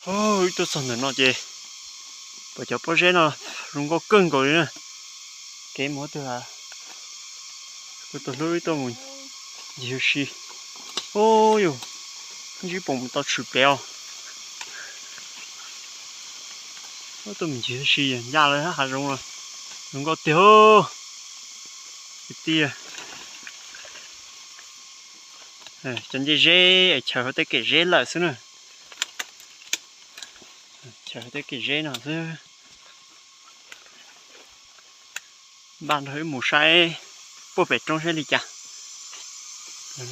Wb tuaj txog ntawm no ces pom cov pob zeb no zoo nkauj kawg nkaus li na. Kev mus ua twg, kuv tus hlub wb tuaj mus ncig ua si. Ub yus, ntsib poom mus tau tshwm pem os. Tuaj mus ncig ua si ncaj lawm hav zoov no, zoo nkauj tiag. Tiag tiag. Cov ncej zeb es chaws hauv tej kem zeb lawm xwb na. Chaws hauv tej kem zeb no xwb. Npaj nrog wb mus saib puag pem roob saib li cas.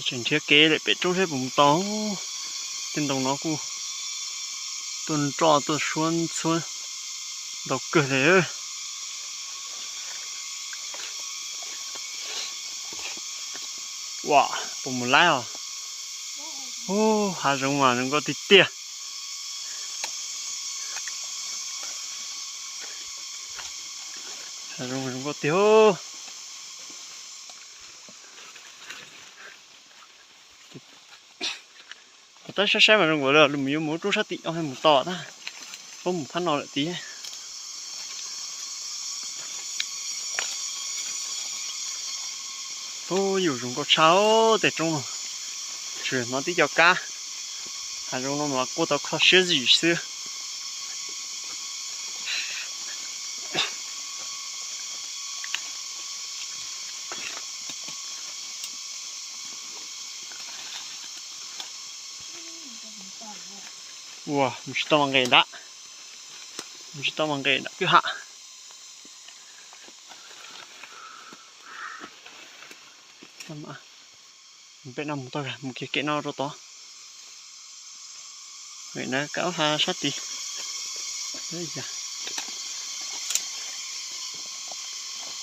Tseem nrhiav kev lawm pem roob saib puas mus tau. Tej ntoo no kuj tuaj nroj tuaj suab ntxhuab ntau kawg li. Ua, puas mus laib os? Ub, hav zoov mas zoo nkauj tiag tiag. Hav zoov zoo nkauj tiag. Tab saib saib mas zoo nkaus li mus yuav mus roob sab tim no mus tod tag, puab mus phab no lawm tiag. Ub, yus zoo nkauj tshaj tej roob no, tsuas hnov tib co kab. Hav zoov no mas quaj tau kho siab zim xwb. Ua, mus tsis tau mas nqes nrad, mus tsis tau mas nqes nrad kwj ha. Pem no mus tau, mus kiag kem no rau tod. Nqes nrad kav sab tid.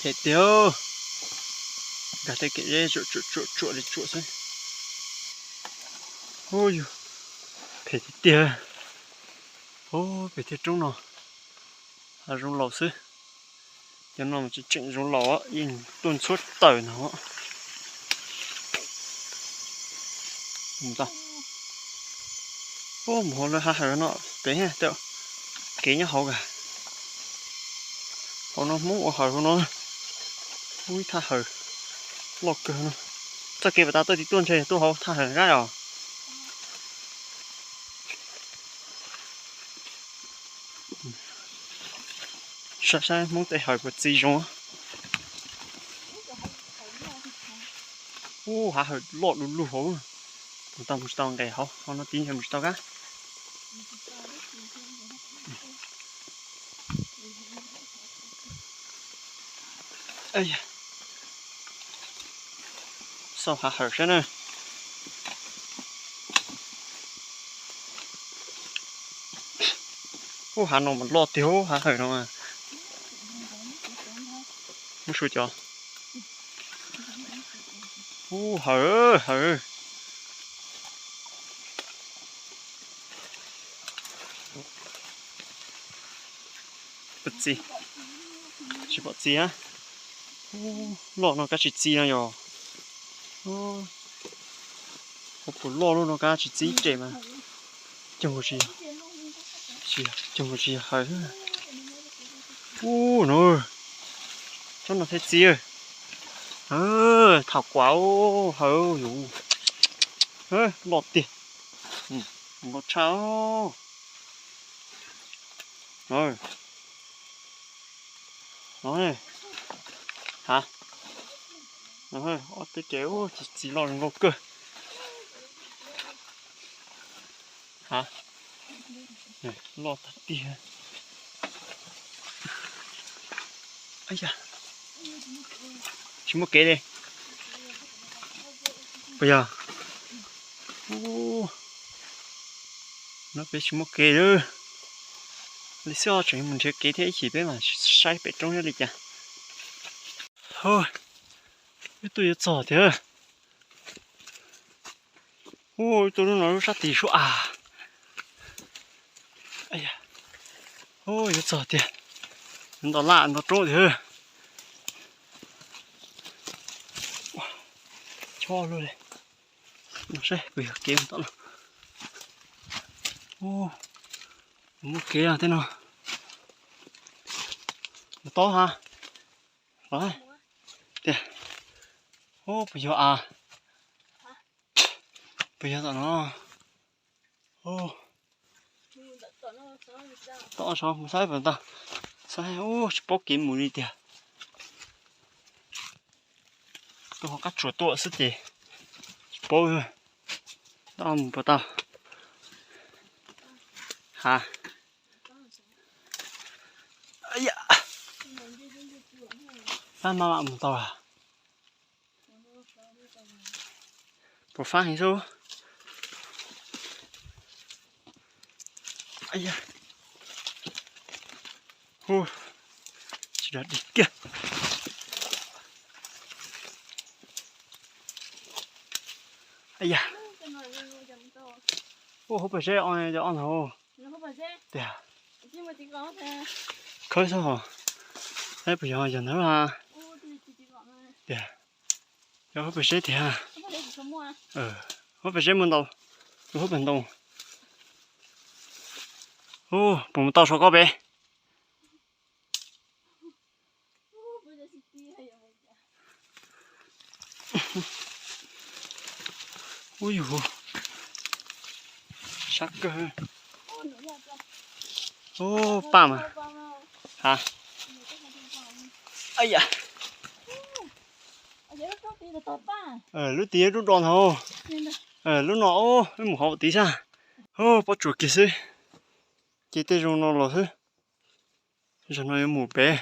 Phem tiag, nkag tej kem zeb tsuam tsuam tsuam li tsuam xwb. Ub yus, phem tiag tiag. Ub, pem tej roob no hav zoov laus xwb. Cov no tseem tseem zoov laus yeej tuaj ntxhuab tawm no. Ub, mus hauv lawv hav hawm no pem, kev nyob hauv kag. Hauv no Hmoob ua hawm hauv no. Ub, ib thaj hawm loj kawg no. Txoj kev pas tas tuaj tim tuaj ntshe tuaj hauv thaj hawm nqaij os. Saib saib Hmoob tej hawm puas txi zoo. Ub, hav hawm loj du lug hauv. Mus tau mus tsis tau nqes hauv, hauv no tid ntshe mus tsis tau kab. Xauj hav hawm saib na. Ub, hav no mas loj tiag, hav hawm no. Muab suav cov. Ub, hawm hawm. Txi, tsis pom txiv. Loj no kab tsis txi no yog. Ua puas loj lub no kab tsis txi ib re mas. Cog tsis yog, cog tsis yog hawm. Ub no, tsob no thiaj txi. Tham kuav hawm yus. Loj tiag, nkaus tshaj. Ha, ob teb ces txiv loj zoo nkauj kawg. Ha, loj tag tiag. Tsis muaj kev li. Puas yog? No peb tsis muaj kev li. Li xwb os, tseem mus nrhiav kev thiab ib chim peb mam saib pem roob thiab li cas. Ib tug yuav txog tiag. Ub, ib tug lub no lub sab tid suab as. Ub, yuav txog tiag. Nto laj nto roob tiag. Chob luaj li. No saib kuv yog kev mus tom no. Ub, Muaj kev tej no. Mus tau ha. Tiag. Puas yog a? Puas yog tom no? Tom no mus saib puas tau. Saib, tsis paub kev mus li tiag. Tuaj hauv qab tsuas tuaj xwb ces tsis paub. Mus puas tau ha? Pab maj mam mus tau. Puas fab heev xwb. Tsis dag dig kiag. Ua hauv pas zeb o, cov o ntag. Tiag. Khawb xwb hos. Saib puas yog, yog ntawd ha. Tiag. Yog hauv pas zeb tiag. Hauv pas zeb muaj ntau. Hauv pas ntoo. Puas mus tau saum koj pem? Ub yug, sab kawg. Ub, paj mas. Ha. Lub tid lub do ntag. Lub no, wb mus hauv tid xwb. Pob tsuas kiag xwb. Ces tej zoo no los xwb. Zaum no yuav mus pem.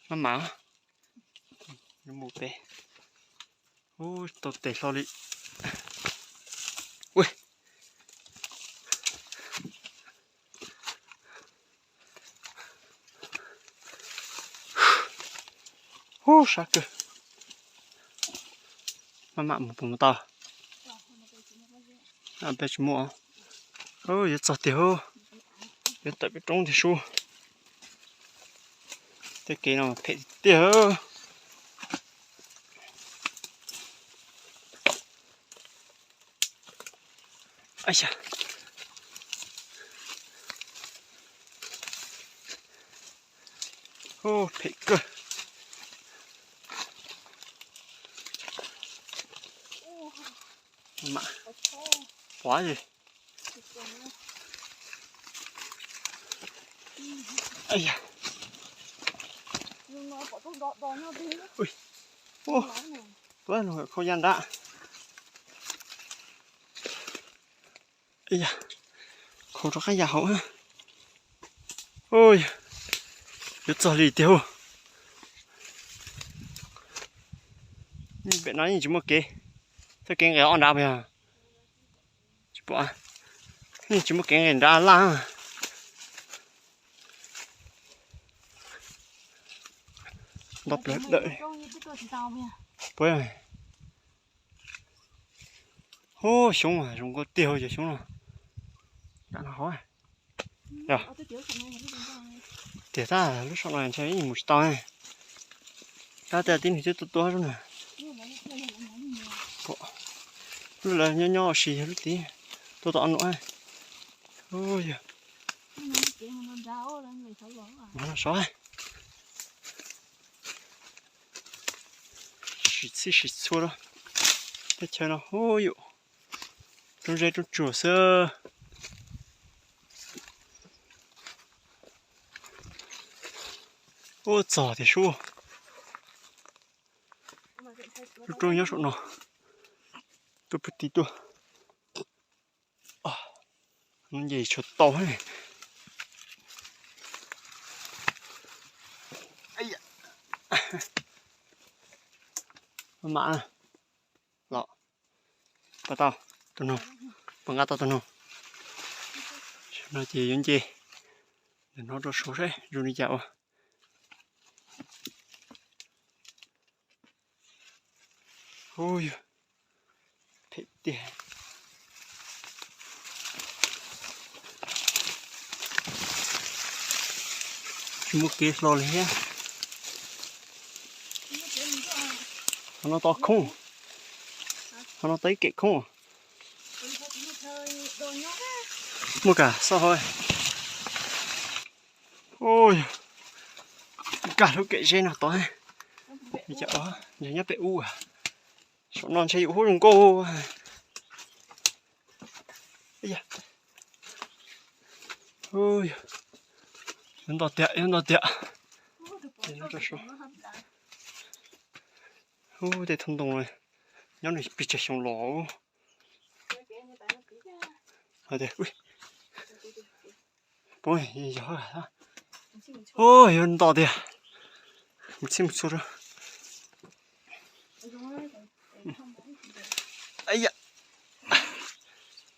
Maj mam yuav mus pem. Ub, tau tes hlo li. Ub, sab kawg. Maj mam mus puas mus tau. Peb tsis muaj. Yuav txog tiag, yuav tawm peb roob tiag sub. Tej kev no phem tiag. Phem kawg. Pov. Ub, khaub ya nrab. Khaub rov qab ya hauv. Yuav txog li tiag hu. Pem no yeej tsis muaj kev. Txoj kev nqes ob nrad puas yog? Tsis pom. Yeej tsis muaj kev nqes nrad laj. Nto plaws dawm. Hu, xyoob zoo nkauj tiag cov xyoob no. Tiag tab, lub saum no ntshe yeej mus tsis tau. Tab tias tib neeg twb tuaj tuaj zoo na. Lub lawv nyob nyob ua si yog lub tid tuaj tom nuam. Yog no sov. Sim txhij sim txhua rau teb chaws no hu yom. Roob zeb roob tsuag xwb. Ub, txog tiag sub. Lub roob nyob saum no. Tuaj pw tid tuaj. Nce tshuav tau. Mam los, pab tau tus noog, pab nqa tau tus noog. No ces yuav nce ntawm no rau saud saib zoo li cas ua. Hu yog phem tiag. Tsis muaj kev hlo li thiab. Qhov no tau khoob. Qhov no tau ib kem khoob. Muaj kam xauj hauv. Ua, nkag lub kem zeb no tod. Nyob pem ub, saum no ntshe yuav hub zoo nkauj. Nto tiag, nto tiag. Ub, tej thoob ntoo nyob nws pes tsawg xyoo los. Ub, yuav nto tiag. Mus txhij mus txhua.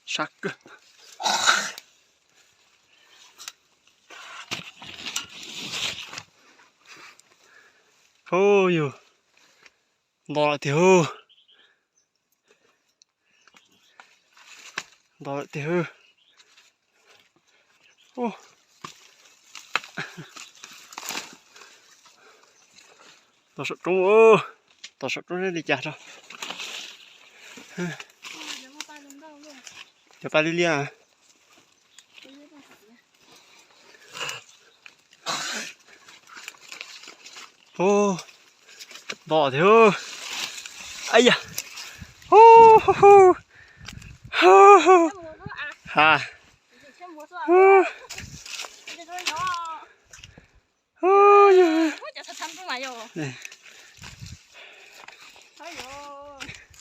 Sab kawg. Ub, yus nto lawm tiag. Nto lawm tiag. Tom saum roob, tom saum roob li cas rau. Cov paj liab liab. Nto tiag. Ab yam. Ha.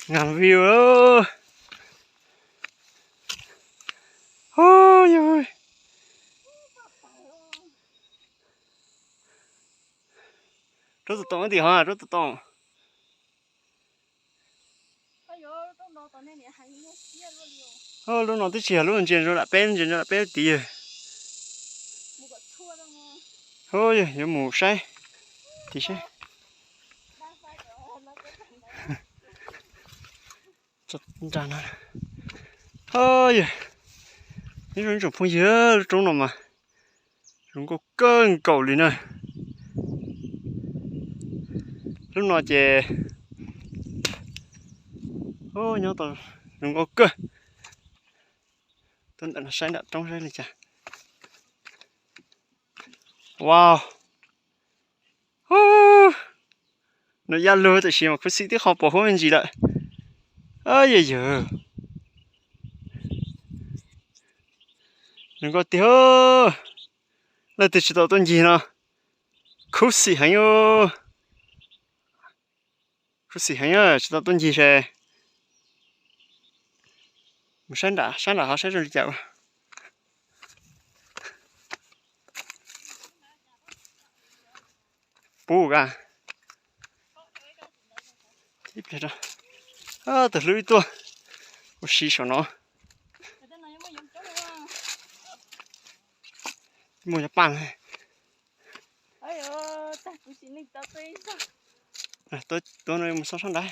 Ngam view. Roob tom toom tim hov, roob tom toom. Lub no twb tsis yog lub ntsia zoo lam peb, ntsia zoo lam peb tid. Yuav mus saib tim saib. Nra no. Yog, nyob zoo ib tsoom phooj ywg, lub roob no mas zoo nkauj kawg nkaus li na. Lub no ces nyob tau zoo nkauj kawg. Tuaj ntawm no saib nram roob saib li cas. Wow. Nws yaj lug tab sis mas khuv xim tib qho pos huab me ntsis lawm. Yog yog, zoo nkauj tiag. Leej twg tsis tau tuaj ncig no, khuv xim heev. Khuv xim heev, tsis tau tuaj ncig se. Mus saib nram, saib nram hov saib zoo li cas. Pub ka. Tus hlub ib tuaj ua si saum no. Muaj cov paj. Tuaj no mus xauj sab nrad.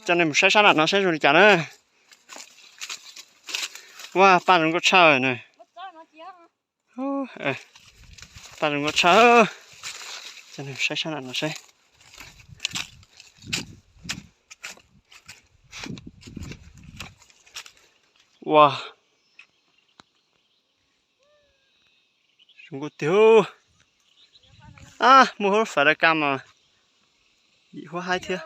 Coj nej mus saib sab nram no saib zoo li cas na. Ua paj zoo nkauj tshaj na. Paj zoo nkauj tshaj. Coj nej mus saib sab nram no saib. Ua, zoo nkauj tiag. Ab, muaj huab fais laj kab mas yim huab haib thiab.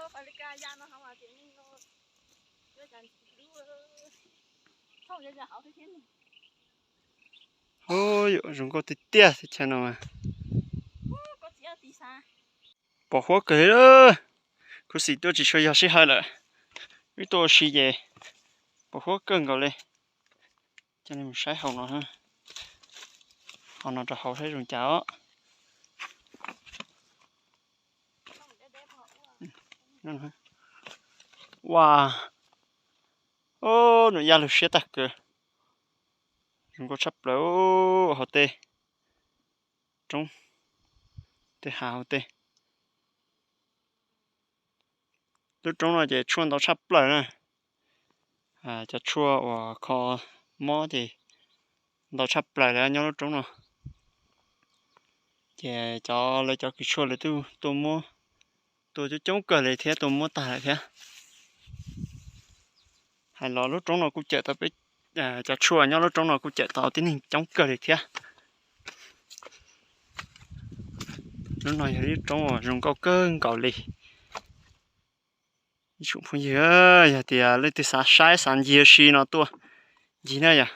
Ub, zoo nkauj tiag tiag teb chaws no mas. Pos huab kawg li. Khuv xim tuaj tsis tshua yog sij hawm lawm, wb tuaj ua si ces pos huab kawg nkaus li. Coj nej mus saib hauv no, hauv no rau hauv saib zoo cas os. Ua, nws yaj lug siab tag kawg. Zoo nkauj tshaj plaws hauv tej roob, tej hav hauv tej. Lub roob no ces tshuaj ntau tshaj plaws na. Cov tshuaj uas kho mob ces ntau tshaj plaws lawv nyob lub roob no. Ces cov lawv cov kws tshuaj lawv tuaj muab tua coob coob kawg li thiab, tua muab tag lawm thiab. Hais los lub roob no kuj cawm tau peb, cov tshuaj nyob lub roob no kuj cawm tau tib neeg coob kawg li thiab. Lub no yog ib lub roob uas zoo nkauj kawg nkaus li. Ib tsoom phooj ywg, yog tias leej twg xav saib xav ncig ua si no tuaj ncig na yom.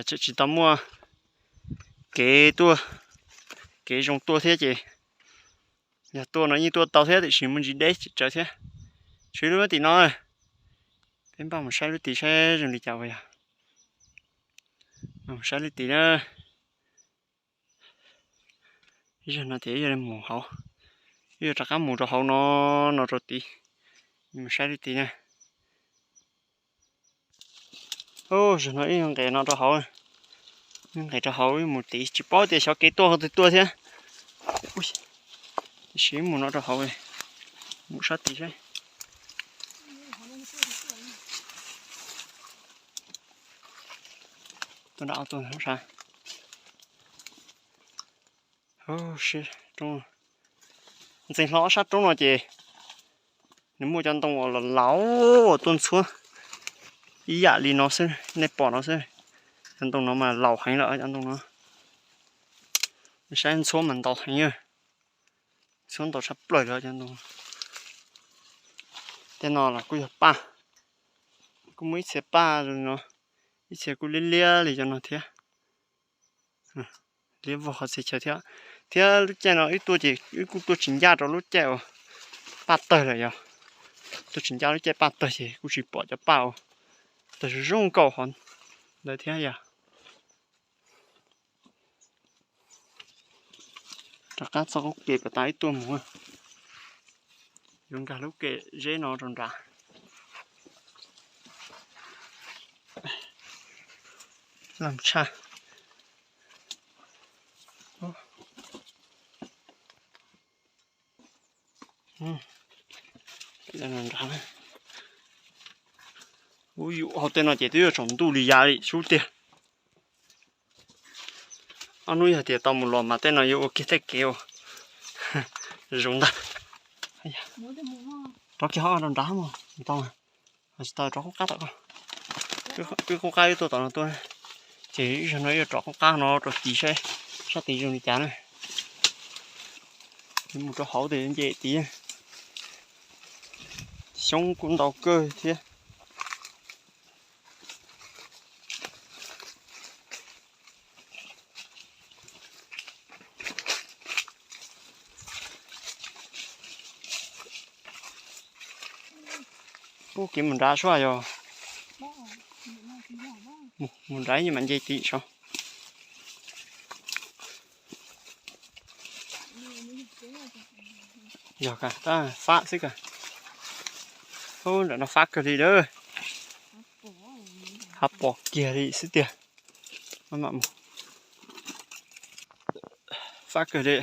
Tseem tsis tau muaj kev tuaj, kev zoo tuaj thiab ces yog tuaj no yeej tuaj tau thiab tiam sis muaj ntsis deb tsis tsawv thiab. Tshuav lub tim no, peb npaj mus saib lub tid saib zoo li cas uas yog. Mus saib lub tid na. Ib zaug no ces ib yuav mus hauv, ib yuav rov qab mus rau hauv no, no rau tid, mus saib lub tid na. Zaum no ib nqes no rau hauv, nqes rau hauv mus tid tsis paub tias xyov kev tuaj qhov twg tuaj thiab. Tiam sis mus no rau hauv, mus sab tid saib. Tuaj nram tuaj sab. Ntxeev hlo ob sab roob no ces nws muaj cov ntoo uas laus laus uas tuaj ntxhuab ib yam li no xwb, nej pom no xwb. Cov ntoo no mas laus heev lawm cov ntoo no. Saib ntxhuab mas ntau heev, ntxhuab ntau tshaj plaws li cov ntoo. Tej no los kuj yog paj, kuj muaj ib txhia paj zoo no, ib txhia kuj liab liab li cov no thiab. Liab vog qhov txhia chaw thiab. Thiab lub caij no wb tuaj ces wb kuj tuaj tsis ncaj rau lub caij uas paj tawg lawm yog. Tuaj tsis ncaj lub caij paj tawg ces kuj tsis pom cov paj uas tawg zoo zoo nkauj hov ntawd thiab yog. Rov qab txoj qub ke puas tas ib tuaj mus, yuav nkag lub kev zeb no rau nrad. Lam tshaj. Ub, yus hauv tej no ces twb yuav tsaus ntuj li yam li sub tiag. Ob hnub yog tias tau mus los mas tej no yuav ua kiag tej kev uas zoo ntag. Rov kiag ho rau nrad mus tau, tsis tau rov qub qab tom ko. Wb qub qab wb tuaj tom no tuaj, ces ib zaug no yuav rov qub qab no rau tid saib sab tid zoo li cas na. Mus rau hauv ces nce tid, xyoob kuj ntau kawg thiab. Ub, kev mus nrad sua yog, mus nrad yeej mam nce tim saud. Yog ka, tab fab xwb ka. Ub, nram no fab kawg li lawm. Hav pom kiag li xwb tiag. Fab kawg li.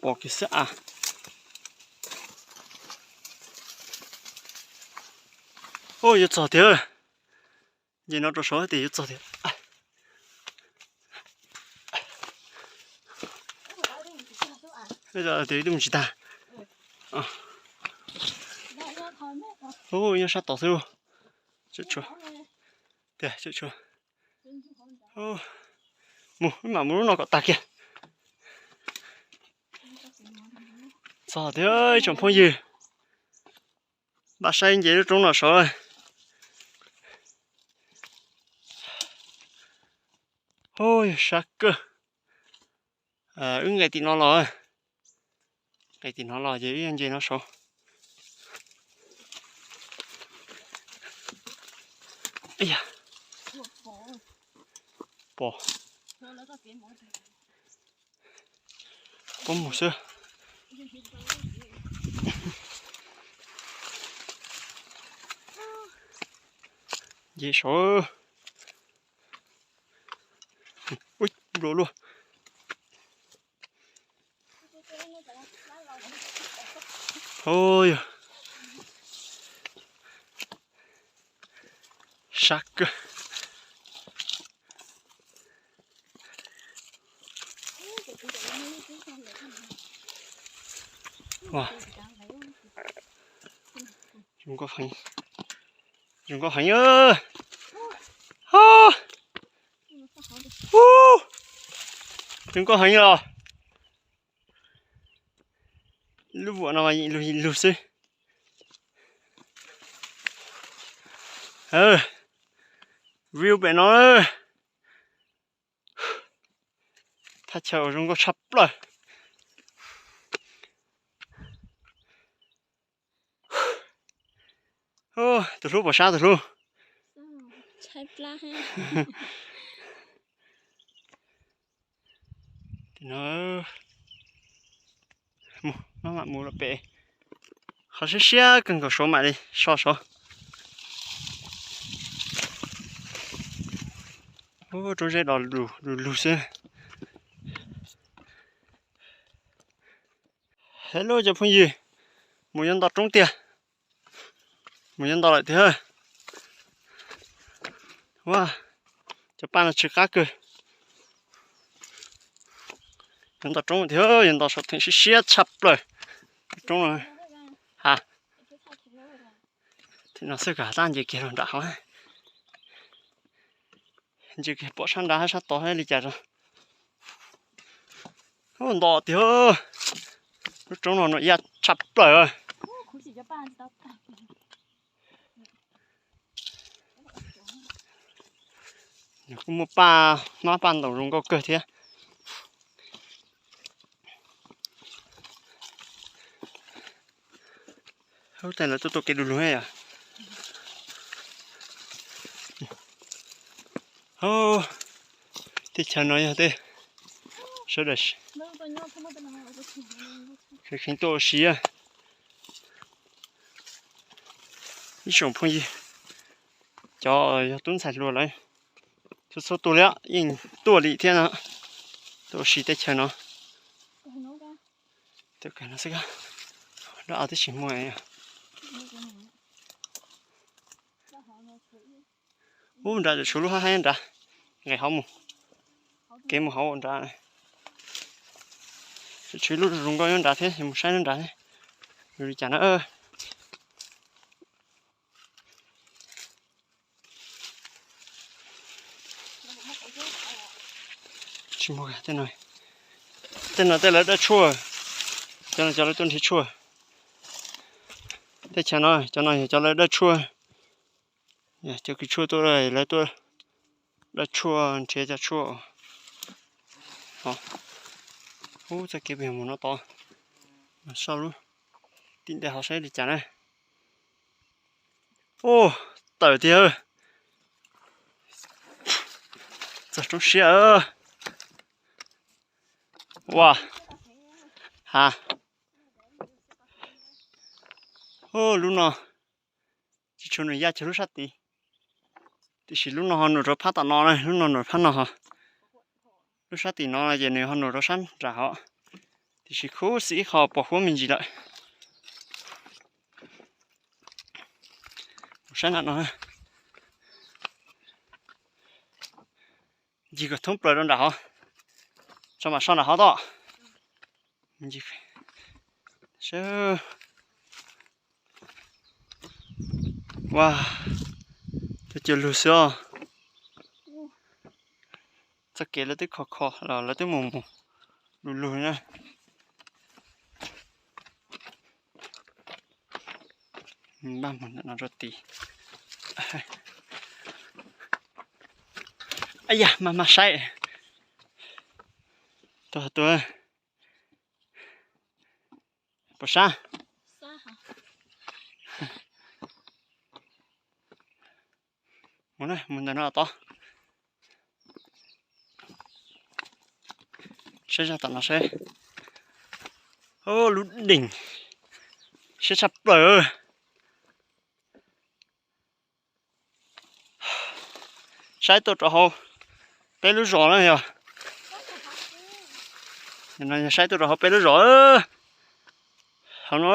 Pom kiag xwb as. Ub, yuav txog tiag. Nce no rau saud tias yuav txog tiag. Tias twb mus tsis tag. Ub, nyob sab tod xwb. Tiag, mus, wb mam mus lub no kom tag kiag. Txog tiag ib tsoom phooj ywg. Npaj saib nce lub roob no saud. Ub, yog sab kawg. Wb nqes tim no los, nqes tim no los ces wb nce no saud. Pom, pom mus xwb. Nce saud. Ub, nplua luaj. Ub, yog sab kawg. Zoo nkauj heev. Zoo nkauj heev. Ho, Zoo nkauj heev los. Lub vuam no mas yeej lug yeej lug xwb. View pem no, thaj chaw uas zoo nkauj tshaj plaws. Tus hlub puas sab tus hlub? Mus, maj mam mus los pem qhov siab siab kawg nkaus saud mam li so saud. Roob zeb dos lug lug xwb. Hello cov phooj ywg, mus yuav nto roob tiag. Mus yuav nto lawm tiag. Cov paj no tsw qab kawg. Yuav nto roob tiag, yuav nto saum theem siab siab tshaj plaws. Roob no, ha, no xwb kawg tab nce kiag los nram hauv. Nce kiag pom sab nrad hab sab tod li cas os. Nto tiag, lub roob no no ib yam tshaj plaws. Nws kuj muaj paj hmab paj ntaus zoo nkauj kawg thiab. Ub, tej lawv tuaj tua kev du lug yom. Teb chaws no yog tej sawv daws kheev tuaj ua si. Ib tsoom phooj ywg, cov yog tub ntxhais hluas lawm, txhua txhua tus li yeej tuaj li thiab no, tuaj ua si teb chaws no. Teb chaws no xwb, lub av twb tsis muaj. Ub, nrad tshuav lub hab haib nrad, nqes hauv mus, kev mus hauv nrad. Tshuav lub zoo nkauj nyob nrad thiab, mus saib nrad thiab, zoo li cas na. Tej no tej lawv dawj tshuaj, cov no cov lawv tuaj nrhiav tshuaj. Teb chaws no cov no yog cov lawv dawj tshuaj. Cov kws tshuaj tuaj, lawv tuaj dawj tshuaj nrhiav cov tshuaj. Ub, txoj kev pem mus no tod, soj lub tib nte hov saib li cas na. Ub, tawm tiag. Txog roob siab. Ua, ha, lub no tsis tshua nws yaj kiag lub sab tid, tiam sis lub no ho nws rau phab tom no, lub no nws phab no ho. Lub sab tim no ces nws ho nws rau sab nram hov, tiam sis khuv xim ib qho pos huab me ntsis lawm. Saib nram no, ncig kom thoob plaws rau nram hov, tso mam so nram hov tod. Ua, cov cua lug xwb os. Txoj kev lawv twb kho kho los lawv twb mus mus lug lug na. Npaj mus ntawm no rau tid. Ab yam, maj maj saib. Tuaj tuaj. Puas sab? Mus na, mus ntawm no tod. Saib zaj tom no saib. Lub deem siab tshaj plaws. Saib tuaj rau hauv peb lub zos na yog. Saib tuaj rau hauv peb lub zos. Hauv no.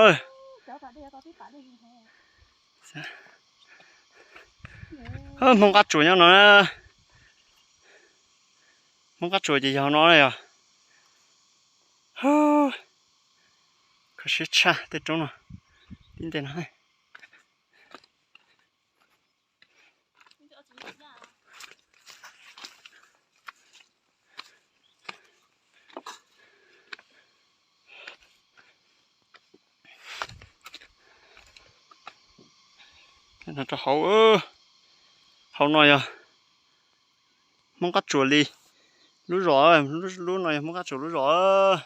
Hmoob qab tsuas nyob no. Hmoob qab tsuas ces yog hauv no yog. Kho siab tshaj tej roob no. Tib nte no. No rau hauv, hauv no yog Hmoob Qab Tsuas li lub zos, lub no yog Hmoob Qab Tsuas lub zos.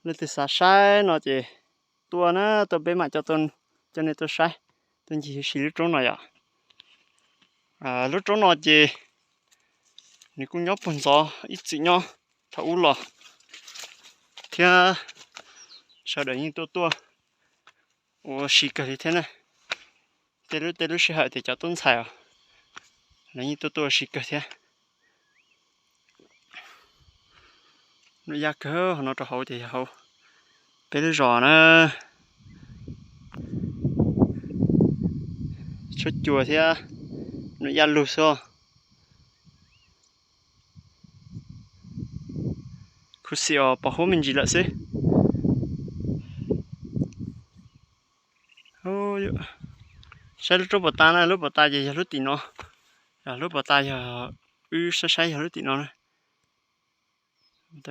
Leej twg xav saib no ces tuaj na, tuaj peb mam coj nej tuaj saib, tuaj ncig ua si lub roob no yom. Lub roob no ces nws kuj nyob puag ntxov ib txwm nyob thaum ub los thiab, sawv daws yeej tuaj tuaj ua si kawg li thiab na. Tej lub tej lub sij hawm tias cov tub ntxhais os, lawv yeej tuaj tuaj ua si kawg thiab. Nuj yaj kawg, hauv no rau hauv ces yog hauv peb lub zos na. Tshuab cua thiab nuj yaj lug xwb. Khuv xim os, pos huab me ntsis lawm xwb. Saib lub roob puas tas na, lub puas tas ces yog lub tim no, yog lub puas tas yog, wb saib saib yog lub tim no na.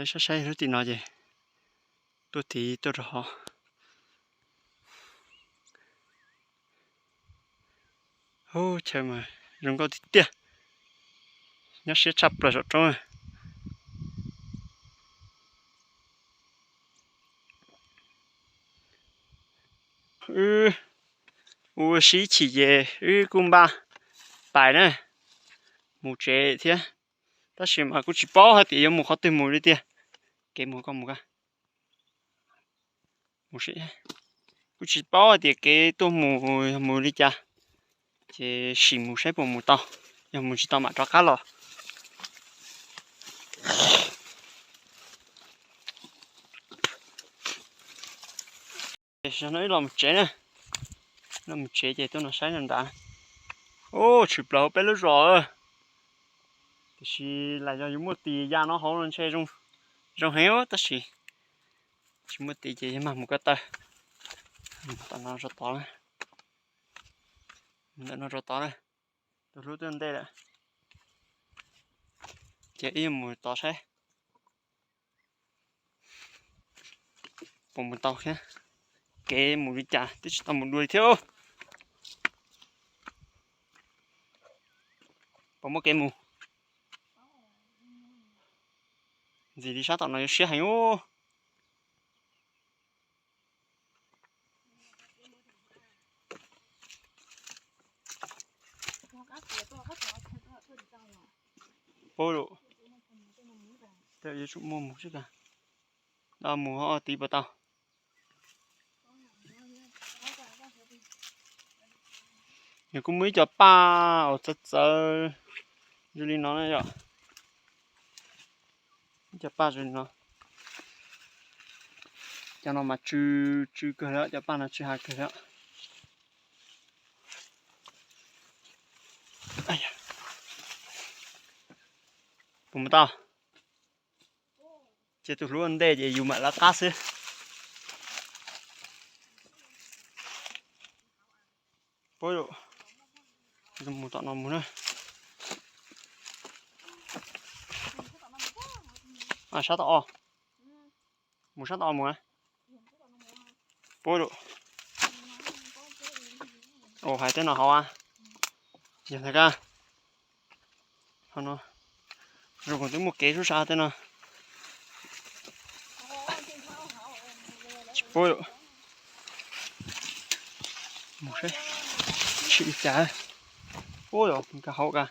Saib saib yog lub tim no ces tuaj tid tuaj rau hov. Ub, chaw mas zoo nkauj tiag tiag, nyob siab tshaj plaws saum roob. Wb ua si ib chim ces wb kuj npaj pais na, mus tsev thiab, tab sis mas kuj tsis paub hais tias yuav mus qhov twg mus li tiag. Kev mus koj mus, kuj tsis paub hais tias kev tuaj mus yog mus li cas, ces sim mus saib puas mus tau, yog mus tsis tau mam rov qab los. Ces no wb los mus tsev na, los mus tsev ces tuaj no saib no nrad. Ub, tshwm plaws hauv peb lub zos, tiam sis lam yog yus muaj tis ya no hauv no ntshe zoo heev, tab sis tsis muaj tis ces yog mag mus ko taw. Tom no rau tod, ntawm no rau tod na, tus hlub twb ntej lawm, ces wb yuav mus tod saib puas mus tau thiab, kev mus li cas twb tsis tau mus dua li thiab. Puas muaj kev mus? Ntxim li sab tom no yuav siab heev ub. Pab lawm, yuav tsum muaj mus xwb, mus tid puas tau. Nws kuj muaj ib co paj uas txawv txawv zoo li no na yom. Ib co paj zoo li no. Cov no mas tsw, tsw kawg li, cov paj no tsw hav kawg li. Puas mus tau? Ces tus hlub ua ntej ces yus mam lawv qab xwb. Pab, mus tom no mus na. Sab tom os, mus sab tom os mus. Pab, hais tej no hauv, yog ntawd ka. Zoo, kuv twb muaj kev sub sab tej no. Tsis pub, mus seb tshwm li cas. Ub, yog nkag hauv ka,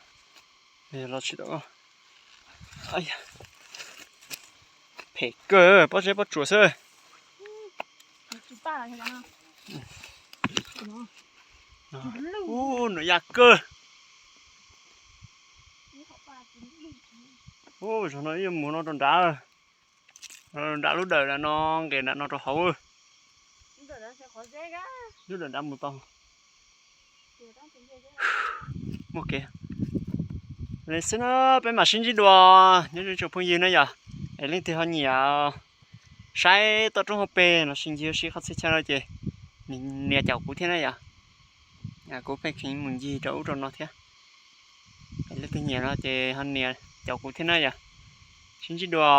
los tsis tau. Phem kawg, pob zeb pob tsuas xwb. Ub, nuj yaj kawg. Ub, zaum no ib mus no rau nrad, nrad lub dawm nram no, nqes nram no rau hauv. Lub dawm nrad mus tau. Muaj kev li xwb na, peb mam sib ntsib dua. Nyob zoo tsoom phooj ywg na yom, es leej twg ho nyiam saib toj roob hauv pes los sis ncig ua si qhov txhia chaw no ces nias caum kuv thiab na yom. Kuv pheej kheev mus ncig rau ub rau no thiab. Es leej twg nyiam no ces ho nias caum kuv thiab na yom. Sib ntsib dua.